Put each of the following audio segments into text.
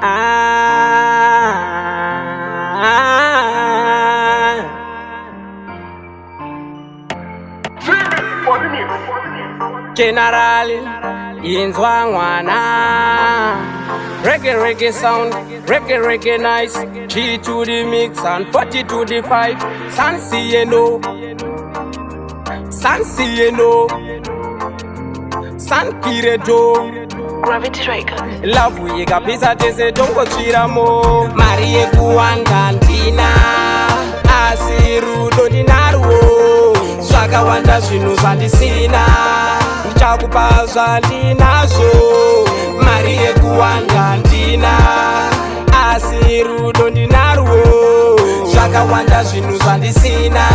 Ah. General inzwa mwana. Reggae, reggae sound, reggae, reggae nice. G to the mix and 40 to the 5. San Sieno, San Sieno, San Kireto. Gravity Records. Love ikapisa tese tongotsviramo. Mari yekuwanda ndina, asi rudo ndinarwo. Zvakawanda zvinhu zvandisina, ndichakupa zvandinazvo. Mari yekuwanda ndina, asi rudo ndinarwo. Zvakawanda zvinhu zvandisina,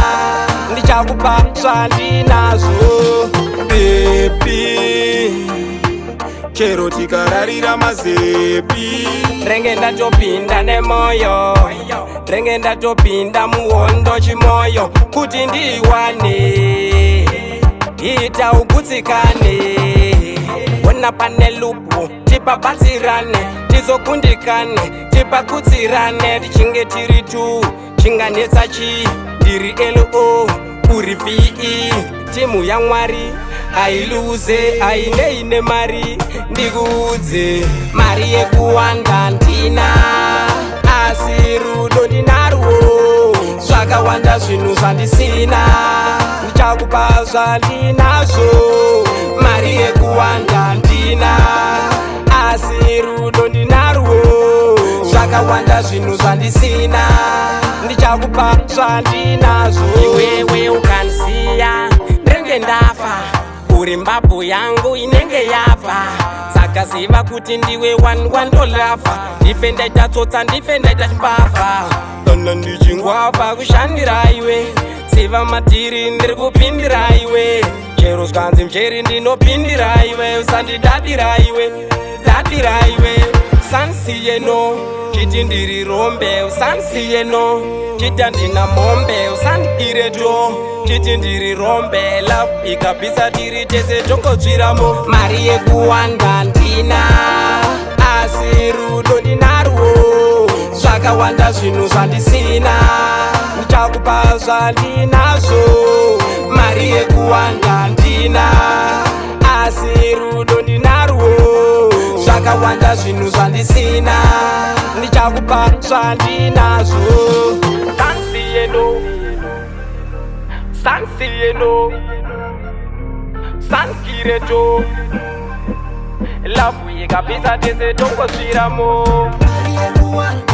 ndichakupa zvandinazvo. Baby, chero tikararira mazepi. Renge ndatopinda nemoyo, renge ndatopinda muhondo chimoyo kuti ndiwane ita ugutsikane. Ona pane lupu, tipabatsirane, tizokundikane, tipakutsirane. Tichinge tiri tu, chinganetsa chii? Ndiri lo, uri ve, timu yaMwari hailuze, ainei nemari. Ndikuudze, mari yekuwanda ndina, asi rudo ndinarwo. Zvakawanda zvinhu zvandisina, ndichakupa zvandinazvo. Mari yekuwanda ndina, asi rudo ndinarwo. Zvakawanda zvinhu zvandisina, ndichakupa zvandinazvo. Iwewe ukanisiya ndenge ndafa, uri mbabvu yangu inenge yafa. Saka ziva kuti ndiwe one wandolava. Ndife ndaita tsotsa, ndife ndaita chimbavha, kana ndichingwavha kushandira iwe. Ziva madhiri ndiri kupindira iwe, chero zvanzi mjeri ndinopindira iwe. Usandidadira iwe, dadira iwe. Usansiye no, chiti ndiri rombe. Usansiye no, chiti handina mombe. Usandire to, chiti ndiri rombe. Love ikapisa tiri tese tongotsviramo. Mari yekuwanda ndina, asi rudo ndinarwo. Zvakawanda zvinhu zvandisina, ndichakupa zvandinazvo. Mari yekuwanda ndina, asi rudo ndinarwo. Zvakawanda zvinhu zvandisina, ndichakupa zvandinazvo. Sansiyeno, sansiyeno, sankireto. Love ikapisa tese tongosviramo. Mari yekuwanda.